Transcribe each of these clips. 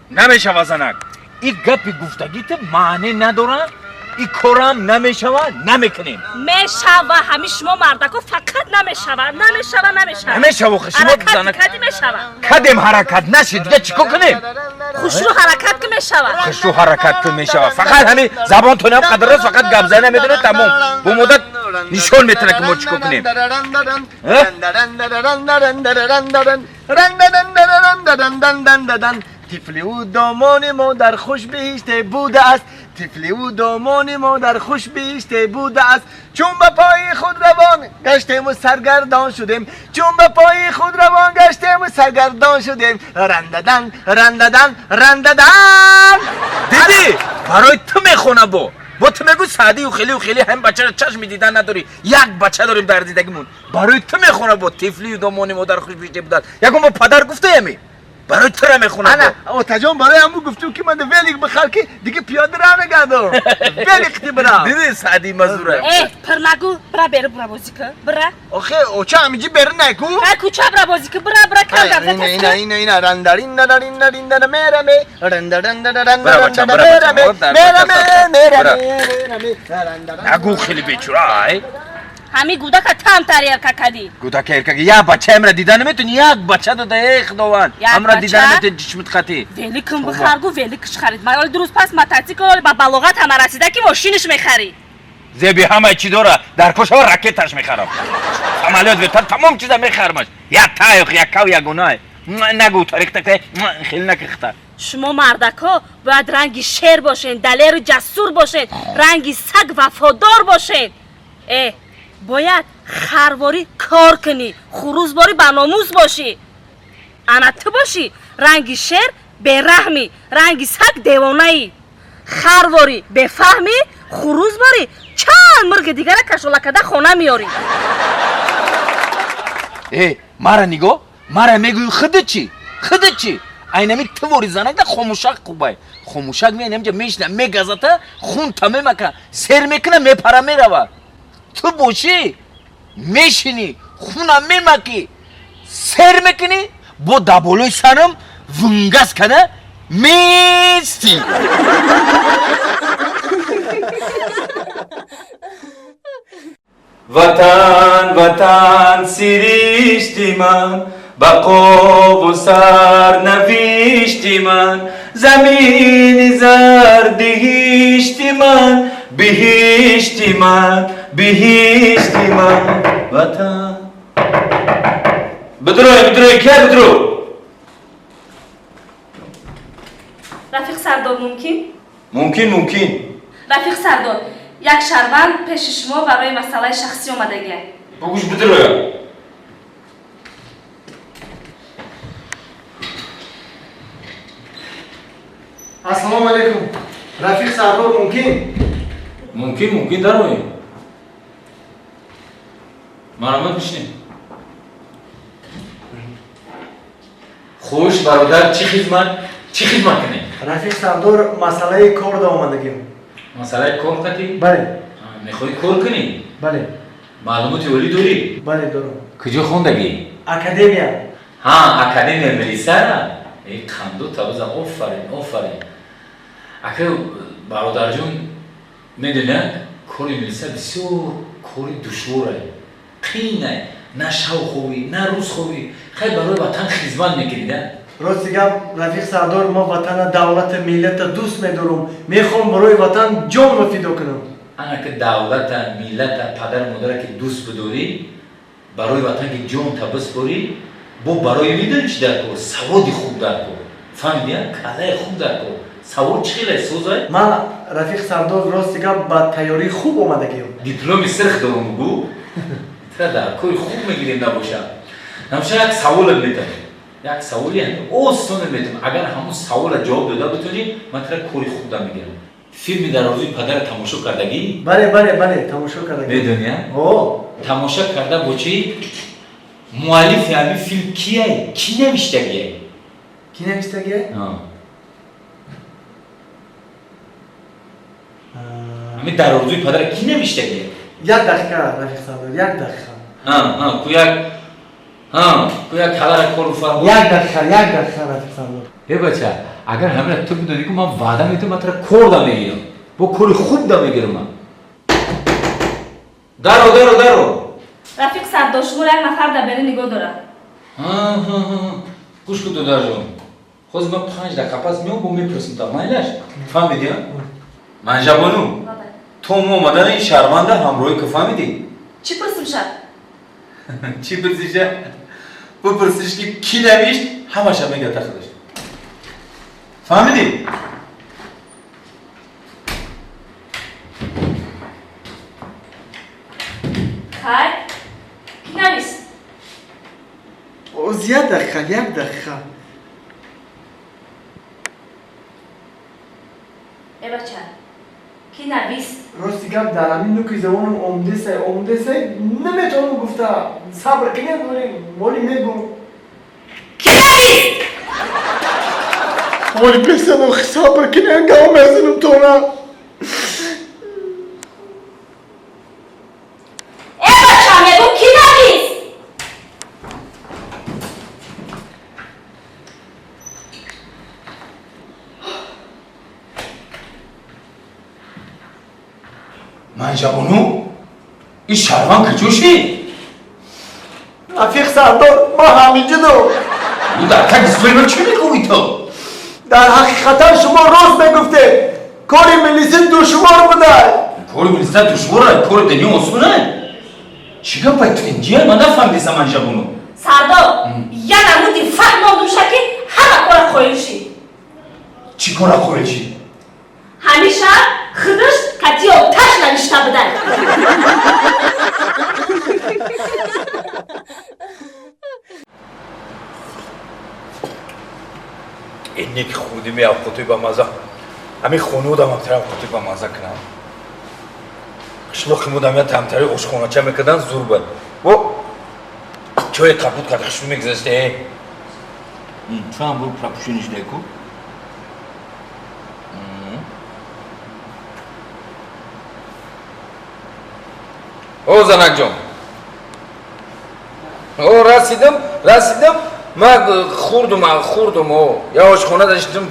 Намешава, занак. И гапи гуфтагита маъне надора, и корам намешава, намекунем. Мешава, ҳами шумо мардако фақат намешава, намешава, намешава. Намешава, охи шумо Ҳаракат занак. Кади мешава. Кадем, ҳаракат нашид, дига чӣ кор кунем? Хушрӯ ҳаракат ки мешава. Хушрӯ ҳаракат ки мешава. Фақат ҳами забонтонам қадар фақат гап зана медонед, тамом. Бо муддат нишон метавонад, ки мо чӣ кор кунем. Э? Тифли ӯ домони модар хушбиҳиште будааст, тифли ӯ домони модар хушбиҳиште будааст. Чун ба пои худ равон гаштему саргардон шудем, чун ба пои худ равон гаштему саргардон шудем, рандадан, рандадан, рандадан. Дидӣ, барои ту мехона. Бо ту мегӯ Саъдию хелию хеле, ҳамин бачаро чашми дидан надорӣ. Як бача дорем дар зиндагимон, барои ту мехона. Бо тифлию домони модар хушбиҳиште будааст, ягон бо падар гуфтаями, барои тура мехона. Ана, отаҷон, барои ҳамун гуфтум, ки ман велик бихар, ки дига пиёда ра нагардам, велик ти бирам. Дидӣ, Саъди мазура. Э, пир нагӯ, бира беру, бира бозӣ кӣ, бира. Охе, оча, ҳамиҷи бери наку. Ай, кӯча бира бозӣ кӣ, бира, бира, кам гап зад. Ина, ина, ина, рандариндариндариндар, мераме, рандариндариндар. Бира, бачам, бира, бачам. Мераме, О, дар мераме, бача, мераме, бира. мераме, рандаран. Нагӯ, хеле бечура, ай. Ҳами гудака там тарелка кадӣ. Гудака эркаги, як бача амра дида наметони, як бача дода, эй худованд. Як Амра дида бача? наметони, чишмит қатӣ. Великм бихар гу, великш харид. Ман оли дуруст пас мотоцикл, оли ба балоғат ҳама расида, ки мошиниш мехарӣ. Зеби ҳамаи чӣ дора, дар кошава ракеташ мехарам, самолёт, вертолёт, тамом чиза мехарамаш. Як тайёқ, як кав, ягонай. Нагӯ, тарихта хеле накихта. Шумо мардако бояд ранги шер бошен, далеру ҷасур бошед, ранги саг вафодор бошед. Э, бояд харворӣ кор кунӣ, хурӯзборӣ ба номус бошӣ. Ана ту бошӣ, ранги шер бераҳмӣ, ранги саг девонаӣ, харворӣ бефаҳмӣ, хурӯзборӣ чанд мурги дигара кашола карда хона меёрӣ. Э, мара нигоҳ, мара мегӯи, худа чӣ, худа чӣ? Айнами тувори занакда хомӯшак хубай. Хомӯшак меинамҷа мешина, мегазата, хунта мемака, сер мекуна, мепара, мерава. Ту бошӣ, мешинӣ, хуна мемакӣ, сер мекунӣ, бо даболои сарам вунгаз када мести. Ватан, ватан, сиришти ман, бақову сарнавишти ман, замини зардиҳишти ман, биҳишти ман, биҳишти ман, ватан. Бидурой, бидурой, кия, бидуру. Рафиқ Сардор, мумкин? Мумкин, мумкин. Рафиқ Сардор, як шаҳрванд пеши шумо барои масъалаи шахсӣ омадагиа. Бугӯш бидуроя. Ассалому алайкум, рафиқ Сардор мумкин? Мумкин, мумкин, дароем. Марҳамат, бишинед. Хуш, бародар, чӣ хизмат, чӣ хизмат кунем? Рафиқ Сардор, масъалаи кор да омадагим. Масъалаи кор қатӣ? Бале. Мехоҳӣ кор кунӣ? Бале. Маълумоти олӣ дорӣ? Бале, дорам. Куҷо хондагӣ? Академия. Ҳа, академия милисара. Э, қанду табиза, офарин, офарин. Ака, бародарҷон, медонад, кори милиса бисёр кори душворае, қийнае, на шав хобӣ, на рӯз хобӣ. Хай, барои ватан хизмат мекунӣ да. Рости гап, рафиқ Сардор, мо ватана, давлата, миллата дӯст медорам, мехоҳам барои ватан ҷонро фидо кунам. Ана ки давлата, миллата, падару модара ки дӯст бидорӣ, барои ватан ки ҷонта биспорӣ, бо барои медонӣ чӣ дар кор? Саводи хуб дар кор, фаҳмидӣ? Калаи хуб дар кор. Савод чӣ хеле созай? Ман, рафиқ Сардор, рости гап, ба тайёрии хуб омадагиам. Дипломи сирх дорум, гӯ, тра дар кори хуб мегирем. Набоша, набоша, як саволе метавонем, як саволи ҳамин осоне метавонем. Агар ҳамун савола ҷавоб дода битонӣ, ман тра кори хуб да мегирам. Филми «Дар орзуи падара» тамошо кардагӣ? Бале, бале, бале, тамошо кардагиам. Медонӣ, а? О. Тамошо карда бо чӣ? Муаллифи ҳамин филм кияй, кӣ навиштагиай? Кӣ навиштагиай? Ҳамин «Дар орзуи падара» кӣ навиштагиай? Як дақиқа, рафиқ Сардор, як дақиқа. Ку як Ҳа, ку як калара кор бифармо. Як дақиқа, як дақиқа, рафиқ сардор. Э бача, агар ҳамина ту бидонӣ, ку ман ваъда медиҳам, ман тура кор да мегирам. Бо кори хуб да мегирам ман. Даро, даро, даро. Рафиқ сардор, шуморо як нафар дар берун нигоҳ дорад. Гӯш кун, додарҷон. Ҳозир ман 5 дақиқа пас меом, бо мепурсам та, майлаш? Фаҳмидӣ, а? Манжабону, то мо омадани ин шаҳрванда ҳамроҳӣ ку, фаҳмидӣ? Чӣ пурсим ша? Чӣ пурсиша? Бипурсиш ки кӣ навишт, ҳамаша мегӯяд худаш. Фаҳмидӣ? Хай, кӣ навист? Оз як дақиқа, як дақиқа. Э бача, кӣ навист? Рости гап, дар ҳамин нуки забонам омдесай, омдесай, наметавонам гуфта. Сабр кунед, моли мегӯм. Кӣ навист? Моли песано, сабр кунед, гав мезанам тона. Э бача, мегӯм, кӣ навист? Манжабону, ин шаҳрванд куҷо шид? Рафиқ сардор, ман ҳаминҷудам. Ӯ дар таги стули ман чӣ мегӯӣ ту? Дар ҳақиқатан шумо рост мегуфтед. Кори милиси душвор буда. Кори милиса душвор, кори дунё осон. Чӣ гапай ту инҷия? Ман нафаҳмидисам, Манжабону. Сардор, як намуди фаҳмондум ша, ки ҳама кора қоил шид. Чӣ кора қоил шид? Ҳамеша худаш кати оташ навишта будан. Ине ки хурдими авқотои ба маза. Ҳамин хонудам ҳамтари авқотои ба маза кунам. Қишлоқи мудам я тамтари ошхонача мекардан, зур буд. Бо чои капут кард хушбӯ мегузашт. Э. Чоам бо пропушениш деку. О, занакҷон. О, расидам, расидам. Ман хурдум, хурдум, о. Я ошхона доштам.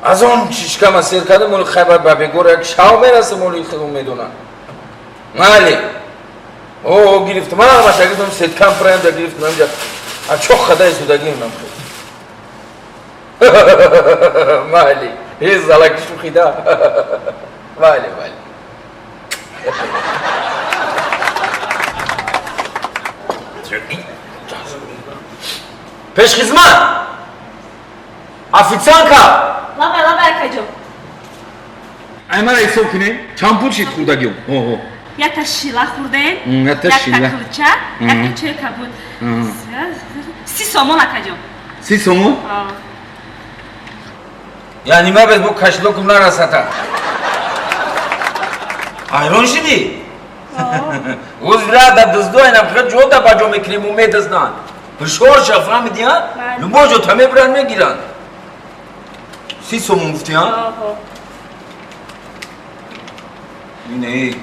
Аз он шишкама сер кардам, оли хайбар ба бегор як шав мерасам, оли худум медонам. Майли. О, гирифтам. Ман ҳамаша гирифтам, сеткам праям да гирифтам ҳамҷа. А чо хадай судагим нам. Майли. Э, залаки шухида. Майли, майли. Пешхизмат! Официантка! Лабай, лабай, акаҷон. Ай, мара ҳисоб кунем. Чанд пул шид хурдагиём? Оҳо. Якта шила хурдем, Якта якта шила. кулча, якта чои кабуд. 30 сомон, акаҷон. 30 сомон? А. Яъни ма без бо кошелёкам нарасата. Ҳайрон шидӣ? Узра да дузду айнам хел ҷо да ба ҷо мекунем, у медузданд. Ҳушёр ша, фаҳмидӣ, а? Бале. Любой ҷо та мебиранд, мегиранд. 30 сомон гуфтӣ, а? Оҳо. Ине.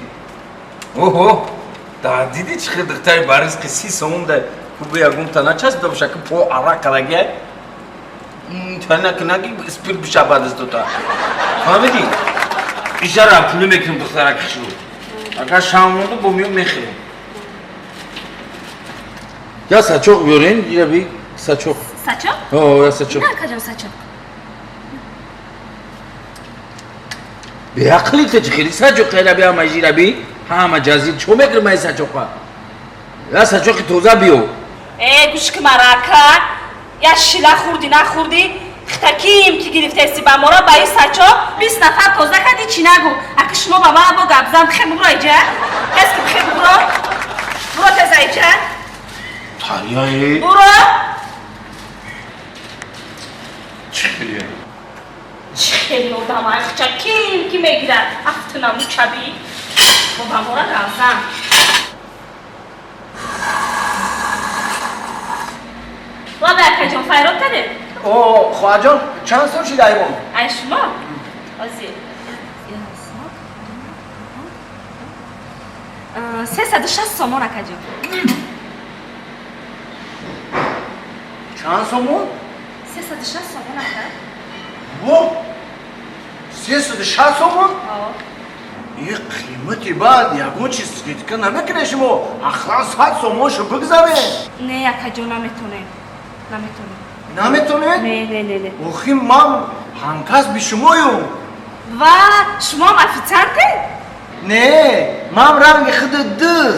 Оҳо. Да дидӣ чӣ хел духтари баризқи 30 сомон да кубе ягон та начаспида боша, ки по арақ карагия. Та накунаги спирт биша баъд аз дута. Фаҳмидӣ? Ишара пулӣ мекунем духтарак хушрӯ. Агар шам монду, бо миём мехӯрем. Я сачоқ биёрем, я би сачоқ. Сачоқ? О, я сачоқ. На, акаҷон, сачоқ. Беақлӣ ту чӣ хели сачоқ ела би ҳама жира би, ҳама ҷазир чо мекунем ай сачоқа? Я сачоқи тоза биё. Э, гӯш ки мара, ака. Я шила хурдӣ, нахурдӣ, хитаким ки гирифтеси ба мора ба ин сачоқ 20 нафар тоза кардӣ, чӣ нагӯ. Ака, шумо ба ман бо гапзан, бихе буро иҷа. Кас ки бихе буро. Буро теза иҷа. Тарияе. Буро. Чӣ хеле? Чӣ хеле одам ахча ким ки мегирад? Афтунаму чаби. Бо ба мора гапзан. Лабай, акаҷон, файрод кардед? О, хоҳарҷон, чанд сом шид айвон? Ай шумо? Ози. 360 сомон, акаҷон. Чанд сомон? 360 сомон, ака. Во, 360 сомон? О. И қимати баъд, ягон чиз скидка намекунед шумо? Ақлан 100 сомоншо бигзаред. Не, акаҷон, наметонем, наметонем. Наметонед? Не, не, не, не. Охи, ман ҳамкасби шумоюм. Ва шумоам официанте? Не, ман ранги худи дӯз.